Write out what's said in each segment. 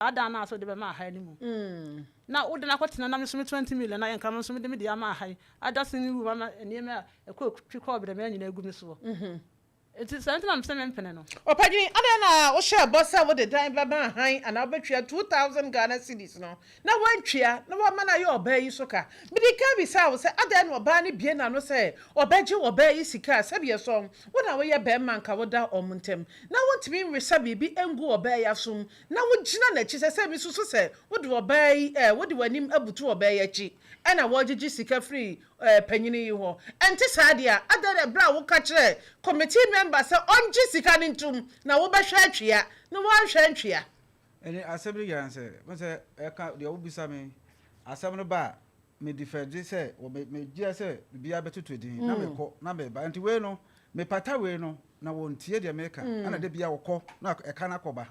Saa dan no a sɛ wode bɛma aha yi no mu na wode no akɔtena na me nso me 20 million na yɛnka me nso mede me deɛ ama aha yi ada sen wu ama nneɛma a ɛkɔ twi kɔɔ brɛmɛ nyinaa agu me soɔ. Nti saa nti na mesɛ mempene no. Ɔpanyin, adɛn na wohyɛɛ bɔ sɛ wode dan bɛma ahan anaa wobɛtua 2000 Ghana cedis no na woantua na woama no ayɛ ɔbaa yi so ka? Mede kan bisaa wo sɛ adɛn na ɔbaa no bue n'ano sɛ ɔbɛgye ɔbaa yi sika a sɛdeɛ ɛsɔ wo na woyɛ barima anka woda wɔn ntam na wontumi nwesa biribi ngu ɔbaa yi asom na wogyina n'akyi sɛ sɛ misusu sɛ wode ɔbaa yi eh, wode w'anim abutu ɔbaa yi akyi ɛna wɔregyegye sika firi eh, panyin yi hɔ. Ɛnte saa deɛ a, adɛn na ɛberɛ a woka kyerɛɛ committee member sɛ ɔngye sika no ntom na wobɛhwɛ atwea na woanhwɛ antwea? Ɛne asɛm no nyinaa ne sɛ, wohu sɛ ɛka deɛ wobisa me asɛm no ba a, me defɛnde sɛ wɔ me megyeɛ sɛ biribiara bɛtoto din na mekɔ na meba nti wei no mepata wei no na wɔntie deɛ meka ɛna da biara wɔkɔ na ɛka no akɔba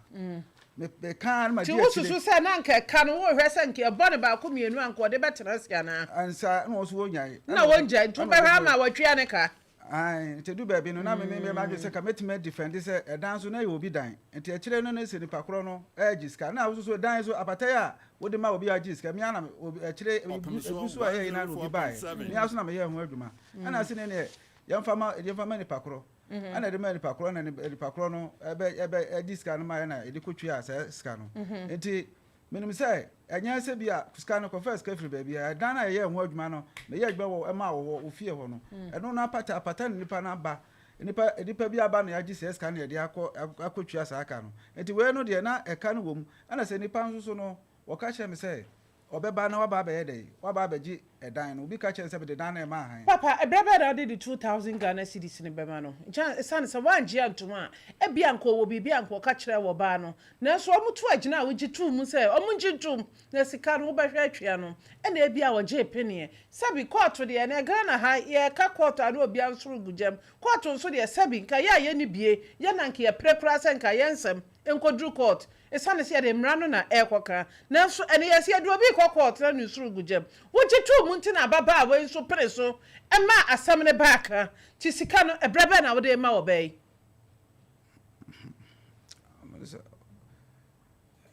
me meka na Nti madi akyire. wosusu sɛ na anka ɛka no worehwɛ sɛ nka ɛbɔ no baako mmienu a anka ɔde bɛtena ase anaa? Ansa na wɔn nso wɔnyae. Na wɔngyae nti wobɛhwɛ ama wɔatwea ne ka? Ae, nti edu baabi no, na me me m'adwene sɛ ka mɛtumi adifɛnde sɛ ɛdan nso na ɛyɛ obi dan. Nti akyire no ne sɛ nipa korɔ no ɛregye sika. Na wososo dan nso, apata yi a wode ma obi a ɔgye sika, me ara na obi akyire egu egu so a ɛyɛ yi na obi baeɛ. Me ara nso na meyɛɛ ho adwuma. Ɛna ase ne neɛ yɛmfa ma yɛmfa ma nipa korɔ. Ɛna ɛde ma nipa korɔ na nipa korɔ no ɛbɛ ɛbɛ ɛdi sika no ma ɛna yɛde kɔtua saa sika no. Nti Menim sɛ ɛnyɛ sɛ bi a sika no kɔfaa sika firi baabi a ɛdan no a yɛyɛɛ ho adwuma no, meyɛɛ adwuma wɔ ɛmaa wɔ hɔ, wɔ fie hɔ no, ɛno no apata, apata na nipa no aba, nipa, nipa bi aba na yɛagye saa sika no yɛde akɔ, akɔtua saa ka no. Nti wei no deɛ na ɛka no wɔ mu, ɛna sɛ nipa nso so no, wɔka kyerɛ me sɛ ɔbɛba na waba abɛyɛ dɛn, waba abɛgye ɛdan no, obi ka kyerɛ no sɛ mede dan no rema ahan. Papa, ɛberɛ bɛn na wode de 2000 Ghana cedis no bɛma no? Nkyɛ ɛsiane sɛ woangye antom a, ebia anka ɔwɔ biribi a anka ɔka kyerɛɛ wɔ baa no. Nanso wɔto agyina a wogye too mu sɛ wɔngye ntom na sika no wobɛhwɛ atwea no, ɛna ebia wɔgyee peneɛ. Sɛbi, kɔɔto deɛ, ɛnɛ Ghana ha, yɛreka kɔɔto a na obiara nso regu gyam. Kɔɔto nso deɛ, sɛbi, nka yɛ a yɛnni bie, yɛ na nka yɛpere koraa sɛ nka yɛn nsɛm nkɔduru kɔɔt, ɛsiane sɛ yɛde mmara no na ɛrekɔka. Nanso ɛnɛ yɛse yɛde obi rekɔ kɔɔt na ne nso regu gyam. Wogye too mu nti na ababaawa yi nso pere so maa asɛm no baa ka. Nti sika no, ɛberɛ bɛn na wode rema ɔbaa yi?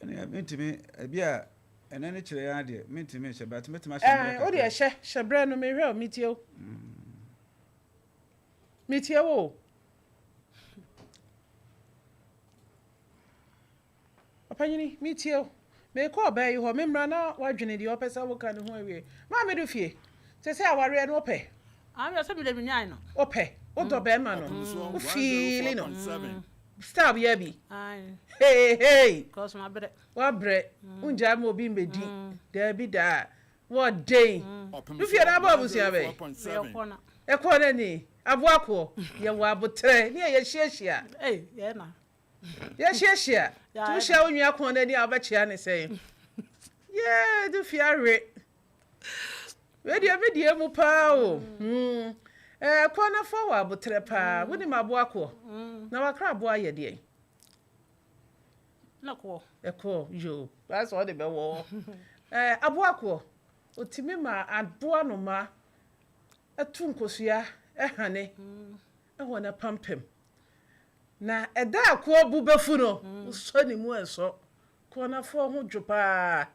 Mentumi, ebi a ɛnɛ ne kyerɛ yɛn adeɛ, mentumi nhyɛ but mɛtumi ahyɛ mmerɛ kakra. Wo deɛ hyɛ, hyɛ berɛ no, mehwɛ o, metie o. Metie wo o. Ɔpanyini, metie wo. Merekɔ ɔbaa yi hɔ, memmra na woadwene deɛ ɔpɛ sɛ woka no ho awie. Maame do fie, te sɛ awareɛ no wopɛ? Ah, me sɛ mede menyae no. Wopɛ? Wodɔ bɛrima no? Wo fiili no? Style biara bi? Hey hey! Cause mabrɛ. Wabrɛ. Wongyae ma obi mmɛdi. Daabi daa. Wɔden. Do fie no abɔ abusua bɛn? Meyɛ ɔkɔ na. Ɛkɔ na ni. Aboa koɔ. Yɛwɔ aboterɛ ne yɛ yɛhyiahyia. Ei, yɛ na. Yɛhyiahyia. Nti wohyia wo nua kɔn n'ani a wobɛkyea ne sɛn? Yee, do fie awe. Wei deɛ me deɛ mu paa o. Hmm. Eh, kɔn na fɔ wɔ aboterɛ paa. Wonim aboa koɔ? Na wakra aboa yɛ deɛn? Na koɔ. Ɛkoɔ, yoo. Baasɛ ɔde bɛwɔ. Eh, aboa koɔ. Otumi ma aboa noma ɛto nkosua ɛhane ɛwɔ n'apampam. Na ɛda a koɔ bo bɛfu no, wosɔ ne mu ɛnsɔ. Koɔnafoɔ ho dwo paa.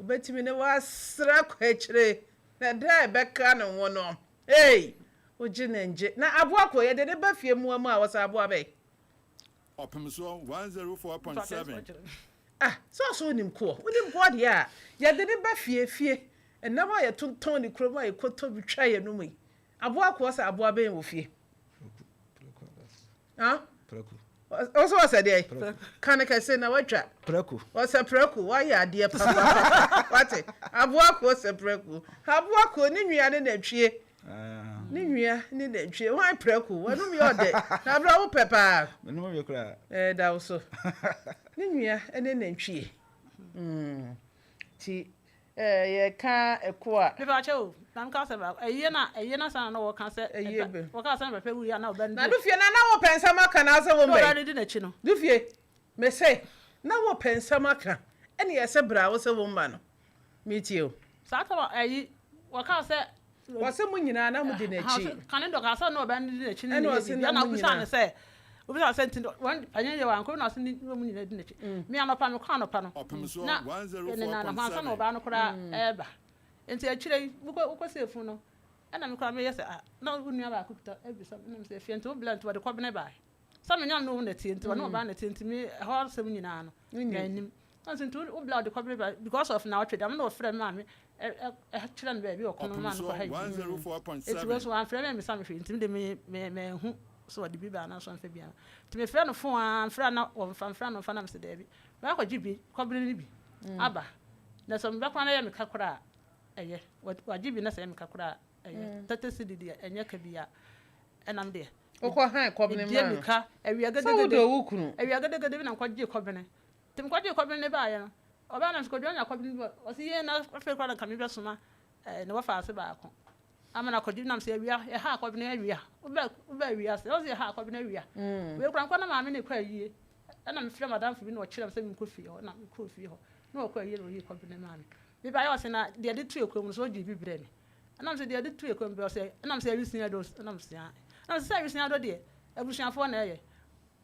Ɔbɛtumi ne wo asra kɔ akyire. Na ɛda a ɛbɛka ne ho no, ei, wogye no ngye. Na aboa koɔ, yɛde no ba fie mmoa mu a, wɔsɛ aboa bɛn? Ɔpemsoɔ 104.7. Ah, sɛ ɔsɛ wonim koɔ. Wonim koɔ deɛ a, yɛde no ba fie, fie. Ɛnam a yɛtontɔn ne kurom a yɛkɔtɔ bi twa yɛn nom yi, aboa koɔ sɛ aboa bɛn wɔ fie? Ɔsɛ ɔsɛ deɛ ka no kɛse na watwa. Prɛko. Ɔsɛ prɛko wayɛ adeɛ papa wate aboa ko ɔsɛ prɛko aboa ko ne nwia ne nantwie ne nwia ne nantwie hwan prɛko wɔnum yɛ ɔdɛ na abira wo pɛ paa. Menum yɛ koraa. Ɛɛ da wo so ne nwia ne nantwie ti Eh yɛka ɛko a. Mepa kyɛw o, na meka sɛ baako, ɛyie na ɛyie na sana na wɔka sɛ Ɛyie bɛ. Wɔka sɛ na papa wuiɛ a na ɔba no Na Dufie na na wopɛ nsɛm aka na asɛ wo Na ɔba mbɛn. no di n'akyi no. Dufie, mese na wopɛ nsɛm aka ɛne yɛse bra wo se wo mma no. Metie o. Saa tam a ɛyi wɔka sɛ. Wɔse mo nyinaa na modi n'akyi. Kane dɔ ka sɛ na ɔba no di n'akyi ne Ɛna ne yɛ ɔse biribi na ɛna mo wobisaa no nyinaa. sɛ. Obi sɛ ɔsɛ nti wɔn panyin deɛ wankɔ na ɔsɛ ne wɔn nyinaa di n'akyi. Me anɔpa mekɔ anɔpa no Ɔpem so na yɛnenam ho ansa na 104.7. ɔbaa no koraa ɛreba. Nti akyire yi wokɔ wokɔsi efunu no ɛna me koraa meyɛ sɛ ah na wo nua baako kuta abisa me na mesɛ efie nti wo blɛ nti wɔde kɔbene bae. Sɛ me nyam ne wo na tie nti ɔne ɔbaa na tie nti me ɛhɔ asɛm nyinaa no mannim. Na ɔse nti wo blɛ a wɔde kɔbene bae because of naawɔtwe dɛm na ɔfrɛ me maame kyerɛ no baabi a ɔko no maa no kɔ ha yi. Enti wei nso wamfrɛ me ammisa me hwee nti me de me me manhu sɛ ɔde bi ba anaasɛ ɔmfa bi amma. Nti mefrɛ no fon ara mfrɛ a na ɔmfa mfrɛ a na ɔmfa na mese daabi makɔgye bi kɔbene no bi aba na sɛ mebɛkɔ na ɛyɛ me ka koraa a ɛyɛ wagye bi na sɛ ɛyɛ me ka koraa a ɛyɛ 30 cedi deɛ ɛnyɛ ka biara ɛna me deɛ Wokɔ han kɔbene medie maa no. mika awia Sɛ wodɔ gedegede wo kunu. awia gedegede bi na mekɔgye kɔbene Nti mekɔgyee kɔbene no baeɛ no, ɔbaa na mese Kwadwo anya kɔbene bi wɔ, ɔse yee na afei koraa na nka mebɛsoma eh, ne wɔfaase baako ama no akɔgye bi na mese awia, yɛha kɔbene awia, wobɛ wobɛ awia ase, ɔse yɛha kɔbene awia, wei koraa nkɔ na maame no rekɔ ayie, ɛna mefrɛ madamfo bi na ɔkyerɛ me sɛ menkɔ fie hɔ, na mekɔɔ fie hɔ, na ɔkɔ ayie na ɔyii kɔbene maa me. Mebaeɛ ɔse na deɛ de to ekwan mu no so ɔgyee bi brɛɛ me, ɛna mese deɛ de to ekwan mu brɛ ɔse, ɛna mese awisia dɔ, ɛna mese ae, ɛna mese sɛ awisia dɔ deɛ abusuafoɔ na ɛyɛ,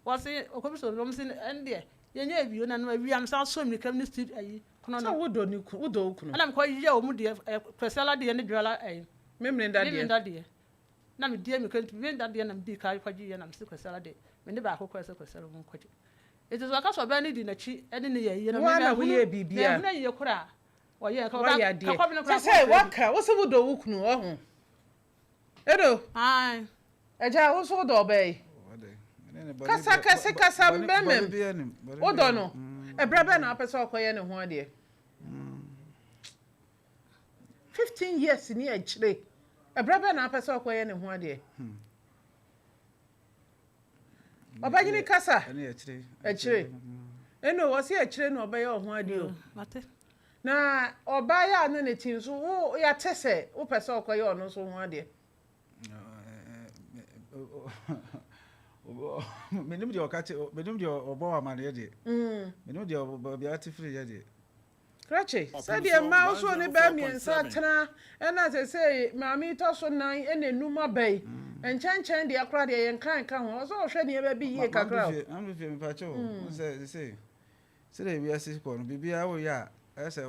Wɔse ɔkɔbisa obi wɔn se ɛno deɛ yɛnyɛɛ bio na no awia me san sɔ mirika ne street ayi kono Sɛ no. wodɔ ne kunu wodɔ wo kunu. Ɛna mekɔ yɛ wɔn deɛ ɛ Kwasiala deɛ ne Dwoala ɛyi. Memeneda deɛ. Memeneda deɛ na me die mirika nti Memeneda deɛ na me dii kan kɔgye yɛ na me se Kwasiala deɛ me ne baako kɔɛ sɛ Kwasiala wɔn nkɔgye. Nti sɛ ɔka sɛ ɔbaa no di n'akyi ɛne ne yɛ ayie no Wo me ara na manhunu woyɛɛ biribiara. manhunu ayie koraa a ɔyɛɛ nka Woayɛ ɔbaa adeɛ. ka kɔbene Sɛ koraa sɛ kɔmfrɛ bi. woaka wo se wodɔ wo kunu ɔho. Edo. Ae. Agya, wo nso wodɔ ɔbaa yi? Kasa kɛse kasa mbɛmɛm. Wodɔ no? Ɛberɛ bɛn na wopɛ sɛ ɔkɔyɛ ne ho adeɛ? 15 years ni akyire. Ɛberɛ bɛn na wopɛ sɛ ɔkɔyɛ ne ho adeɛ? Ɔbanyini kasa. Akyire. Ɛno wɔsi akyire na ɔbɛyɛ ɔho adeɛ o. Na ɔbaa yi a ne ne te nso, wo yɛate sɛ wopɛ sɛ ɔkɔyɛ ɔno nso ho adeɛ. Menim deɛ ɔka kyɛ, menim deɛ ɔbɔ wɔ amaneɛ deɛ. Menim deɛ baabi a ate firi yɛ deɛ. Krakye, sɛdeɛ mmaa nso ne bɛɛ mmiɛnsa atena ɛna sesei maame yi tɔ so nan ɛna enum aba yi, nkyɛnkyɛn deɛ koraa deɛ yɛnka nka ho, ɔsɛ ɔhwɛ nneɛma bi yie kakra o. Maame fie, mepakyɛ o, wo sɛ sesei Sɛdeɛ wiase kɔ no, biribiara woyɛ a, ɛyɛ sɛ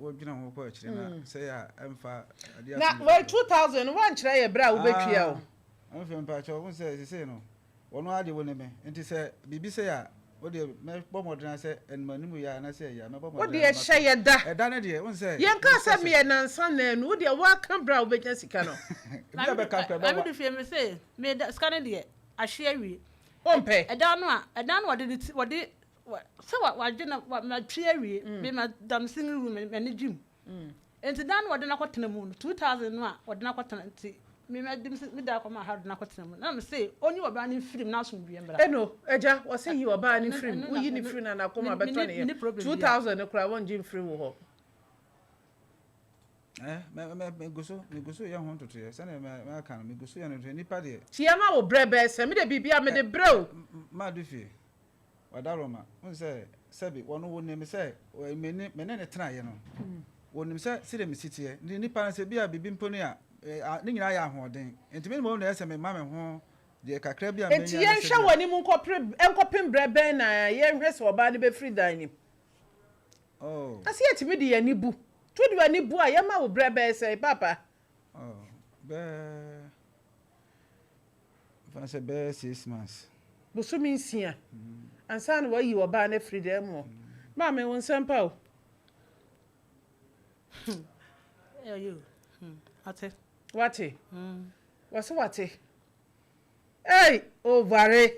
wodwene ho kɔ akyiri na sɛ yɛ a ɛmfa adeɛ Na ato wei nipa so. 2000 no woankyerɛ yɛ berɛ a wobɛtua o. Ah, mfe mpakyɛw, wohu sɛ sesei no, wɔn ara deɛ wɔnim me, nti sɛ biribi sei a, wo deɛ mɛbɔ mmɔden ara sɛ animuanimu yɛ a anaasɛ ɛyɛ a, mɛbɔ Wo mmɔden deɛ ara na hyɛ matɔ. yɛ da. Ɛda no deɛ, wohu sɛ Yɛnkaa menka sɛ sɛ. meyɛ nansa nnaanu, wo deɛ woaka berɛ a wobɛnya sika no. Ebi a bɛka koraa Maame ɛbɛwa. du fie mese meda sika no deɛ ahye awie. Wompɛ? Ɛdan no a ɛdan no wɔde ne ti wɔde Sɛ wagye na matwi awie, me ma da me single room m'ani gye mu. Nti dan no wɔde no akɔtena mu no, 2000 no a wɔde no akɔtena nti me ma de me da akɔma ha wɔde no akɔtena mu. Na me se onyi ɔbaa no mfiri mu na asomdwoeɛ mmra. Eno, agya, wɔse yi ɔbaa no firi mu, woyi no firi no a n'akoma bɛtɔ ne yam. 2000 no koraa wɔngye mfiri wo hɔ. Eh, me, me, me gu so, me gu so yɛ ho ntotoeɛ. Sɛdeɛ me, maka no, me gu so yɛ no ntotoeɛ. Nipa deɛ. Tia ma wo brɛ bɛyɛ sɛ, me deɛ biribiara mede brɛ o. Madu fie. Wadaroma, wohu sɛ, sɛbe, wɔn wɔnim sɛ me ne me ne no tenaeɛ no, wɔnim sɛ sɛdeɛ mesi teɛ. Nti nnipa no sɛ bi a biribi mpo ni a, ne nyinaa yɛ ahoɔden. Nti me mmom na ɛyɛ sɛ mema me ho deɛ kakra bi a Enti manya no yɛnhwɛ sɛdeɛ. w'anim nkɔpere nkɔpem berɛ bɛn na yɛnhwɛ sɛ ɔbaa no bɛfiri dan no mu? Oh. Na sɛ yɛtumi de yɛn ani bu. Nti wode w'ani bu a, yɛma wo berɛ bɛyɛ sɛn, Paapa? Oh, bɛɛ. Mfa no sɛ bɛyɛ 6 months. Bosome 6 ansa na wayi ɔbaa no afiri dan mu hɔ. Maame, wo nsɛm pa o. Ate. Wate? Wɔse wate. Ei, ovare.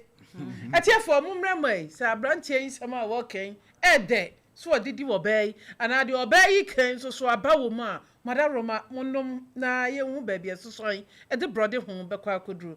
Atiefoɔ, mommrɛ mo ei, sɛ aberanteɛ yi nsɛm a wɔreka yi ɛdɛ sɛ ɔde di ɔbaa yi, anaa deɛ ɔbaa yi ka yi nso so aba wɔ mu a, mo adaworoma, monnom na yɛnhu baabi a ɛsosɔn de borɔde ho bɛkɔ akɔduru.